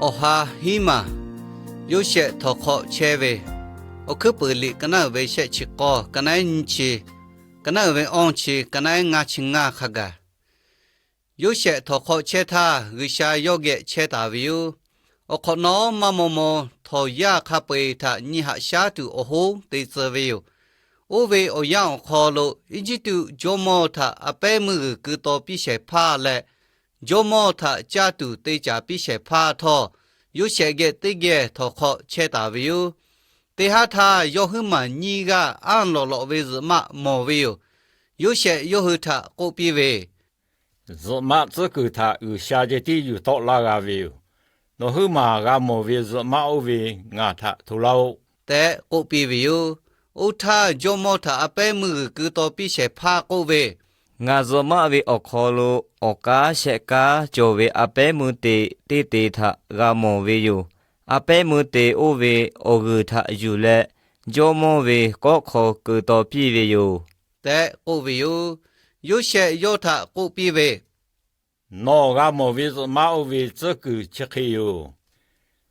Awˬ ha hiˉ maˬ, Yoˇsehꞈ htawnˍ hk'aw chehˇ ve, awˬ hkuiˉ puiˍ liꞈ ka naˉ uiˍ ve shehˆ chi k'awˇ, ka naˉ nyiˇ chi, ka naˉ uiˍ ve awˇ chi, ka naˉ ngaˇ chi ngaˇ hk'a gaˬ. Yoˇsehꞈ htawnˍ hk'aw chehˇ htaˇ, G'uiˬsha yawˇ geh chehˇ taˍ ve yoˬ. Awˬ hk'awꞈ nawˉ maˇ maw maw htawnˍ yaˇ hk'a peu-eˬ htaꞈ nyi haꞈ shaˉ tuˬ awˬ hoˉ te tcuh ve yoˬ. Oˇ ve awˬ yanˇ awˬ hk'aw lo Eˇjiˇtuꞈ jawˇmawˇ htaꞈ a pehˉ meuˇ g'uiˬ keu taw piˇ shehˍ hpaˇ leh, jawˇmawˇ htaꞈ caˇ tuˬ te caˍ piˇ shehˍ hpaˇ htawˇ, Yoˇsehꞈ geh teˇ geh htawnˍ hk'aw chehˇ taˍ ve yoˬ. Teˇ haˉ htaˇ, yawˇ huiˉ maˬ nyiˇ g'aˇ anˇ lawꞈ lawꞈ ve zuhꞈ maˆ mawˬ ve yoˬ. Yoˇsehꞈ yawˇ hui htaꞈ k'oˆ piˇ ve, Zuhꞈ maˆ tcuhˉ kuiˬ htaꞈ G'uiˬsha ceh tiˉ yuˬ tawˆ laˇ g'a ve yoˬ. Nawˬ huiˉ maˬ g'a mawˬ ve zuhꞈ maˆ oˇ ve ngaˬ htaꞈ hto laˇ-oˆ, tehꞈ k'oˆ piˇ ve yoˬ. Oˇ htaˇ, jawˇmawˇ htaꞈ a pehˉ meuˇ g'uiˬ keu taw piˇ shehˍ hpaˇ k'oˆ ve, Ngaˬ zuhꞈ maˆ ve awˬ hk'aw lo awˬ k'aˉ shehˆ k'aˉ cawˬ ve a pehˉ meuˇ te teˇ te htaꞈ g'a mawˬ ve yoˬ. A pehˉ meuˇ te oˇ ve awˬ g'uiˬ htaꞈ yuˬ leh, jawˇmawˇ ve kawˆ hk'aw keu taw piˇ ve yoˬ, tehꞈ k'oˆ ve yoˬ. Yoˇsehꞈ yawˇ htaꞈ k'oˆ piˇ ve, Nawˬ g'a mawˬ ve zuhꞈ maˆ oˇ ve tcuhˉ kuiˬ chi hk'e yoˬ.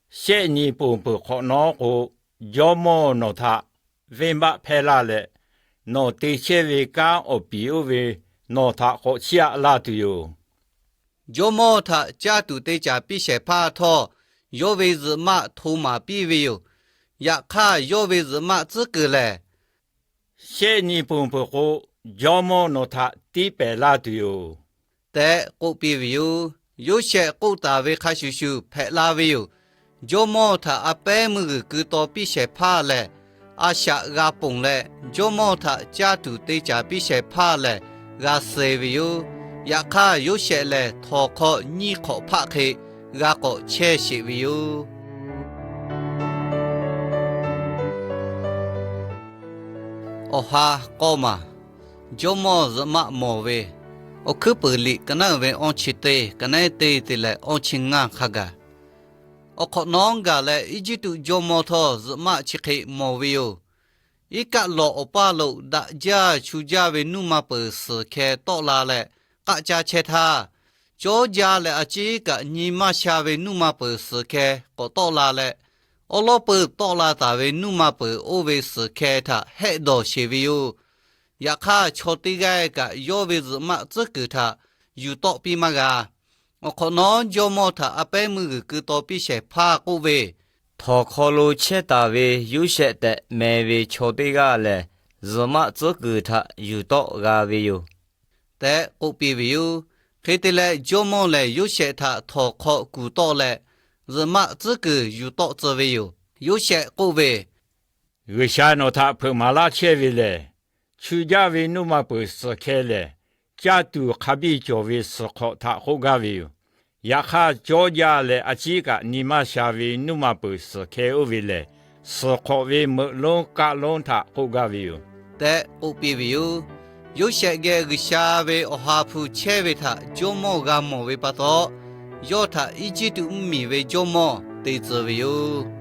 Shehˆ nyi ponˬ peuˬ hk'awꞈ nawˉ k'o, jawˇmawˇ nawˬ htaꞈ venˇbaˆ hpehˇ laˇ leh, nawˬ te chehˇ ve kanˉ awˬ piˍ oˇ ve nawˬ htaꞈ k'awꞈ chiˇ aꞈ laˇ tuˬ yoˬ. Jawˇmawˇ htaꞈ caˇ tuˬ te caˍ piˇ shehˍ hpaˇ htawˇ, yawˇ ve zuhꞈ maˆ hto maˍ piˇ ve yoˬ. Yaꞈ hk'aˇ, yawˇ ve zuhꞈ maˆ tcuhˉ kuiˬ lehˬ, Shehˆ nyi ponˬ peuˬ k'o, jawˇmawˇ nawˬ htaꞈ tiˉ pehˍ laˇ tuˬ yoˬ, tehꞈ k'oˆ piˇ ve yoˬ. Yoˇsehꞈ k'oˆ taˍ ve hk'a shuˍ shuˍ hpehꞈ la ve yoˬ. Jawˇmawˇ htaꞈ a pehˉ meuˇ g'uiˬ keu taw piˇ shehˍ hpaˇ lehˬ, a shaꞈ g'a ponˬ leh, jawˇmawˇ htaꞈ caˇ tuˬ te caˍ piˇ shehˍ hpaˇ lehˬ, g'a suh ve yoˬ. Yaꞈ hk'aˇ, Yoˇsehꞈ lehˬ htawnˍ hk'aw nyiˇ hk'awꞈ hpaˆ hk'e g'a k'awꞈ chehˇ sheˍ ve yoˬ. Awˬ ha k'awˇ maˬ, jawˇmawˇ zuhꞈ maˆ mawˬ ve, awˬ hkuiˉ puiˍ liꞈ ka naˉ uiˍ ve awˇ chi teˇ, ka naˉ teˇ te leh awˇ chi ngaˇ hk'a gaˬ. Awˬ hk'awꞈ nawˉ gaˬ leh Eˇjiˇtuꞈ jawˇmawˇ htawˇ zuhꞈ maˆ chi hk'e mawˬ ve yoˬ. Iˉ kaˆ lawˬ awˬ paˇ lo daꞈ jaˇ chu jaˇ ve nuˇ ma peuˬ suhˍ hkeh tawˆ la leh k'aˆ caˇ chehˇ htaˇ, cawˇ jaˇ leh a ciˉ kaꞈ nyi maˇ sha ve nuˇ ma peuˬ suhˍ hkeh k'awꞈ tawˆ la leh, awˉ lawˉ peuˬ tawˆ la taˍ ve nuˇ ma peuˬ oˇ ve suhˍ hkeh htaꞈ hehˆ dawˬ sheˍ ve yoˬ. Yaꞈ hk'aˇ, chaw teˇ g'aˇ kaꞈ yawˇ ve zuhꞈ maˆ tcuhˉ kuiˬ htaꞈ yuˬ tawˆ piˇ maˇ g'a. Awˬ hk'awꞈ nawˉ jawˇmawˇ htaꞈ a pehˉ meuˇ g'uiˬ keu taw piˇ shehˍ hpaˇ k'oˆ ve, Htawnˍ hk'aw lo chehˇ taˍ ve Yoˇsehꞈ tehꞈ meh ve chaw teˇ g'aˇ lehˬ, zuhꞈ maˆ tcuhˉ kuiˬ htaꞈ yuˬ tawˆ g'a ve yoˬ, tehꞈ k'oˆ piˇ ve yoˬ. Hk'e te leh, jawˇmawˇ lehˬ Yoˇsehꞈ htaꞈ htawnˍ hk'aw kuˬ tawˆ leh, zuhꞈ maˆ tcuhˉ kuiˬ yuˬ tawˆ tcuh ve yoˬ. Yoˇsehꞈ k'oˆ ve, G'uiˬsha nawˬ htaꞈ hpeuꞈ maˍ laˇ chehˇ ve lehˬ, chu jaˇ ve nuˇ ma peuˬ suhˍ hkeh lehˬ, caˇ tuˬ hk'a biˇ cawˬ ve suhˍ hk'awꞈ htaꞈ k'oˆ gaˇ ve yoˬ. Yaꞈ hk'aˇ, cawˇ jaˇ leh a ciˉ kaꞈ nyi maˇ sha ve nuˇ ma peuˬ suhˍ hkeh oˇ ve lehˬ, suhˍ hk'awꞈ ve meuꞈ lonˉ kaˆ lonˉ htaꞈ k'oˆ gaˇ ve yoˬ, tehꞈ k'oˆ piˇ ve yoˬ. Yoˇsehꞈ geh G'uiˬsha ve awˬ ha hpu chehˇ ve htaꞈ jawˇmawˇ g'a mawˬ ve pa taw, yawˇ htaꞈ Eˇjiˇtuꞈ mvuhˇmiˬ ve jawˇmawˇ te tcuh ve yoˬ.